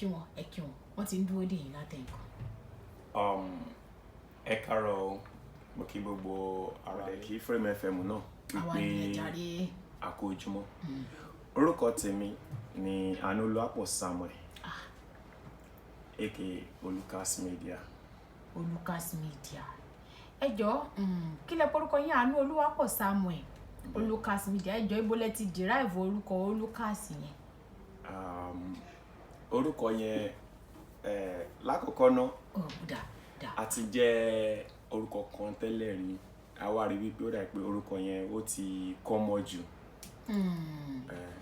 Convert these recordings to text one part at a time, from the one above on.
Kí wọn, ẹ kí wọn, wọ́n ti ń dúró dè yín látẹ̀ǹkan. Ẹ káàárọ̀ o, mo kí gbogbo ara rẹ, kí Frame FM náà àwa wípé nìyẹn jàre. A kú ojúmọ́. Orúkọ tèmi ni Anúolúwapọ̀ Samuel, aka Olukas Media. Olukas Media. Ẹ jọ, kí lẹ porúkọ yín? Àánú Olúwapọ̀ Samuel, Olukas Media. Ẹ jọ, ibo lẹ ti derive orúkọ Olukas yẹn? Orúkọ yẹn, lákọ̀ọ́kọ́ náà, Ó dà dà. a ti jẹ́ orúkọ kan tẹ́lẹ̀ rí. A wá rí wípé ó dà pé orúkọ yẹn ó ti common jù.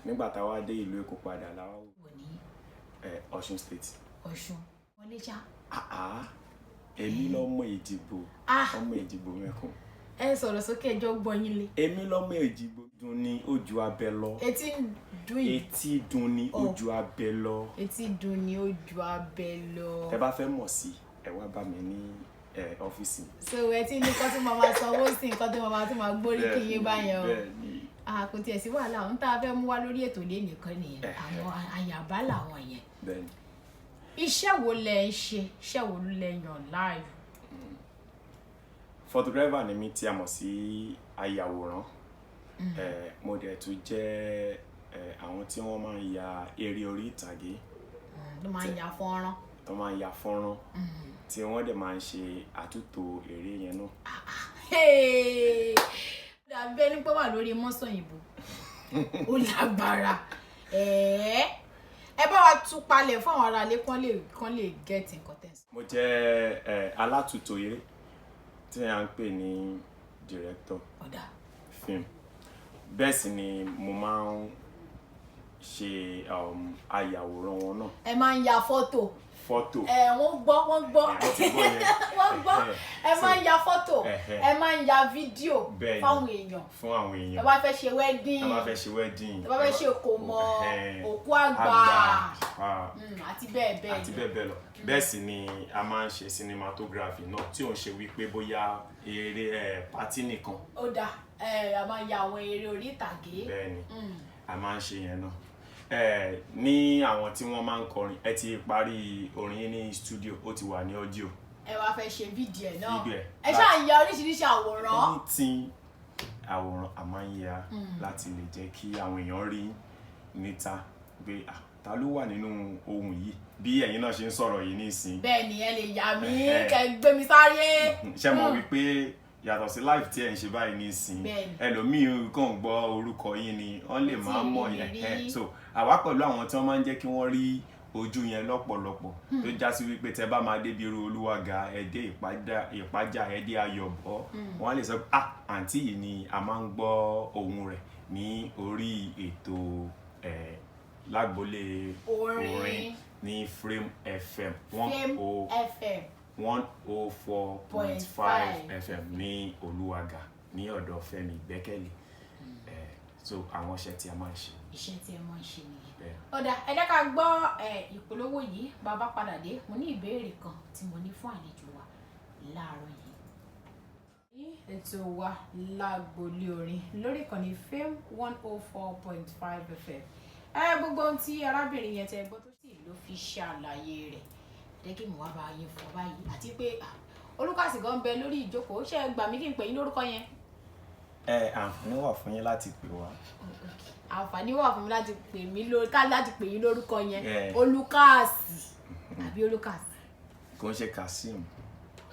Nígbà tá a wá dé ìlú Èkó padà la wá wò Wò ní Ọ̀ṣun State. Ọ̀ṣun wọlé ṣá. Ah ah, èmi lọ́mọ Èjìgbò, ọmọ Èjìgbò mẹ́kùn. Ẹ sọ̀rọ̀ sókè, ẹjọ́ gbọ́ yín lé. Èmi lọ́mọ Èjìgbò, dùn ní ojú abẹ lọ. Etí ń dùn yìí. Etí dùn ní ojú abẹ lọ. Etí dùn ní ojú abẹ lọ. Tẹ bá fẹ́ mọ̀ sí, ẹ wá bá mi ní ọ́fíìsì mi. So ẹ ti ní nǹkan tí mo máa sanwó sí, nǹkan tí mo máa tún máa gbórí kí yín báyẹn o. Bẹ́ẹ̀ni. Kò tiẹ̀ sí wàhálà. Ohun tá a fẹ́ mú wá lórí ètò lé nìkan nìyẹn, àwọn àyàbá làwọn yẹn. Iṣẹ́ wo lẹ ń ṣe? Iṣẹ́ wo lẹ yàn láàyò? Photographer ni mí, tí a mọ̀ sí ayàwòrán. Mo dẹ̀ tún jẹ́ àwọn tí wọ́n máa ń ya eré orí ìtàgé. Ló máa ń ya fọ́nrán. Tó máa ń ya fọ́nrán, tí wọ́n dẹ̀ máa ń ṣe àtúntò eré yẹn náà. Hey! Dàbí ẹni pé wà lórí mọ́sàn-òyìnbó, ó lágbára. Ẹ̀ẹ́, ẹ bá wa tú palẹ̀ fún àwọn aráalé kán lè get nǹkan tẹ̀ sí. Mo jẹ́ alátúntò eré tí a ń pè ní director Ọ̀dà. film. Bẹ́ẹ̀ sì ni mo máa ń ṣe ayàwòrán wọn náà. Ẹ máa ń ya fọ́tò. Fọ́tò. Ẹ wọ́n gbọ́, wọ́n gbọ́. Wọ́n ti gbọ́ yẹn. Wọ́n gbọ́. Ẹ máa ń ya fọ́tò, ẹ máa ń ya fídíò fáwọn èèyàn. Fún àwọn èèyàn. Ẹ bá fẹ́ ṣe wedding, Ẹ bá fẹ́ ṣe wedding, ẹ bá fẹ́ ṣe ìkómọ, òkú àgbà, àgbà, àti bẹ́ẹ̀ bẹ́ẹ̀ àti lọ. bẹ́ẹ̀ bẹ́ẹ̀ lọ. Bẹ́ẹ̀ sì ni a máa ń ṣe cinematography náà, tí ò ń ṣe wípé bóyá eré party nìkan. Ó dáa, ẹ a máa ya àwọn eré orí ìtàgé. Bẹ́ẹ̀ ni, a máa ń ṣe yẹn náà. Ní àwọn tí wọ́n máa ń kọrin, ẹ ti parí orin yín ní studio, ó ti wà ní audio. Ẹ wá fẹ́ ṣe fídíò ẹ̀ náà. Fídíò ẹ̀. Ẹ ṣáà ń ya oríṣiríṣi àwòrán. Anything àwòrán, a máa ń ya láti lè jẹ́ kí àwọn èèyàn rí níta pé, ah, ta ló wà nínú ohun yìí? Bí ẹ̀yin náà ṣe ń sọ̀rọ̀ yìí nísìn. Bẹ́ẹ̀ ni, ẹ lè yà mí kẹ́ gbé mi sáré. Ṣé mọ̀ wípé yàtọ̀ sí live tí ẹ̀ ń ṣe báyìí nísìn, ẹlòmíì kàn gbọ́ orúkọ yín ni, wọ́n lè máa Tí mọ̀ ì yẹn rí. So àwa pẹ̀lú àwọn tí wọ́n máa ń jẹ́ kí wọ́n rí ojú yẹn lọ́pọ̀lọpọ̀, tó já sí wípé tẹ bá máa débi irú Olúwaga, ẹ dé Ìpájà, ẹ dé Ayọ̀bọ̀, wọ́n á lè sọ pé, ah, àǹtí yìí ni a máa ń gbọ́ ohùn rẹ̀ ní orí ètò lágbolé Orin. orin ní Frame FM one Fame oh FM 104.5 FM ní Olúwaga, ní ọ̀dọ̀ Fẹ́mi Ìgbẹ́kẹ̀lé. So àwọn iṣẹ́ tí a máa ń ṣe. Iṣẹ́ tí ẹ máa ń ṣe nìyẹn. Bẹ́ẹ̀. Ọ̀dà, ẹ jẹ́ ká gbọ́ ìpolówó yìí. Bàbá padà dé, mo ní ìbéèrè kan tí mo ní fún àlejò wa láàárọ̀ yìí. Ní ètò wa Lágbolé Orin lórí ìkànnì Fame 104.5 FM, ẹ gbogbo ohun tí arábìnrin yẹn tẹ gbọ́ tó sì ló fi ṣàlàyé rẹ̀, jẹ́ kí mo wá bá yín fọ báyìí. Àti pé, ah, Olúkàsì gan bẹ lórí ìjókòó. Ṣé ẹ gbà mí kí n pè yín lórúkọ yẹn? Ẹ àǹfààní wà fún yín láti pè wá. Àǹfààní wà fún mi láti pè mí lórí ká láti pè yín lórúkọ yẹn. Olúkàsì àbí Olúkàsì? Kò ń ṣe Kazeem.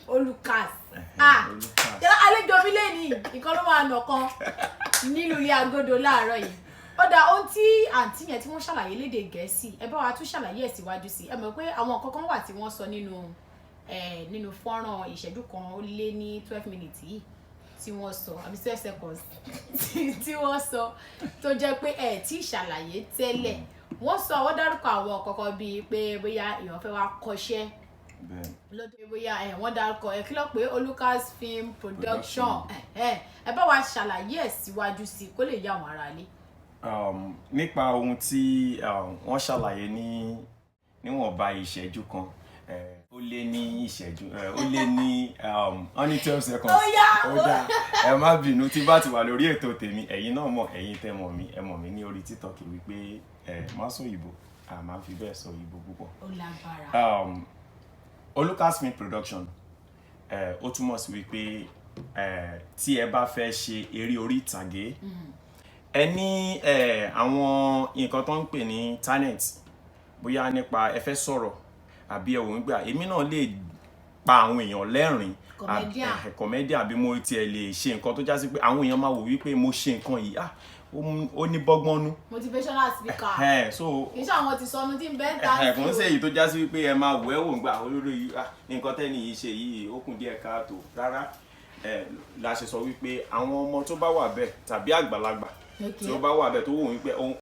Olúkàsì. Ah. Olúkàsì. Yàrá àlejò mi lẹ́ni ìkan ló máa nà kan nílùú ilé agodo láàárọ̀ yìí. Ó dà, ohun tí àǹtí yẹn tí wọ́n ṣàlàyé lédè Gẹ̀ẹ́sì, ẹ bá wa tún ṣàlàyé ẹ̀ síwájú sí i. Ẹ mọ̀ pé àwọn nǹkan kan wà tí wọ́n sọ nínú fọ́nrán ìṣẹ́jú kan ó lé ní 12 minutes yìí tí wọ́n sọ, àbí 12 seconds tí wọ́n sọ, tó jẹ́ pé ẹ̀ tí ṣàlàyé tẹ́lẹ̀. Wọ́n sọ, wọ́n dárúkọ àwọn kọ̀ọ̀kan bíi pé bóyá èèyàn fẹ́ wá kọ́ṣẹ́ lọ́dún, bóyá ẹ̀ wọ́n dárúkọ ẹ̀ kí ló pé Olukas Film Production. Ẹ bá wa ṣàlàyé ẹ̀ síwájú sí i kó lè yá àwọn aráalé. Nípa ohun tí wọ́n ṣàlàyé ní níwọ̀nba ìṣẹ́jú kan ó lé ní ìṣẹ́jú ó lé ní wọ́n ní 12 seconds. Ó yá. Ó dá, ẹ má bínú. Tí bá ti wà lórí ètò tèmi, ẹ̀yin náà mọ̀, ẹ̀yin tẹ́ mọ̀ mí, ẹ mọ̀ mí ní orí TikTok wípé ẹ má sọ òyìnbó. A máa ń fi bẹ́ẹ̀ sọ òyìnbó púpọ̀. Ó lágbára. Olukas Film Production, ó túmọ̀ sí wípé tí ẹ bá fẹ́ ṣe eré orí ìtàgé, ẹ ní àwọn nǹkan tó ń pè ní talent, bóyá nípa ẹ fẹ́ sọ̀rọ̀ àbí ẹ wò ń gbà èmi náà lè pa àwọn èèyàn lẹ́rìn-ín. Comedian. Comedian, àbí mo tiẹ̀ lè ṣe nǹkan tó já sí pé àwọn èèyàn máa wò wípé mo ṣe nǹkan yìí, ah, ó ní bọ́gbọ́n nú. Motivational speaker. So Kì í ṣe àwọn ti sọnù tí ń bẹ́ ń ta. Kò ń ṣe èyí tó já sí wípé ẹ máa wò ẹ́ wò ń gbà olórí yìí, ah, nǹkan tẹ́ni yìí ṣe yìí, ó kùn díẹ̀ káàtó. Rárá, la ṣe sọ wípé àwọn ọmọ tó bá wà bẹ́ẹ̀ tàbí àgbàlagbà tí ó bá wà bẹ́ẹ̀ tó wò wípé òun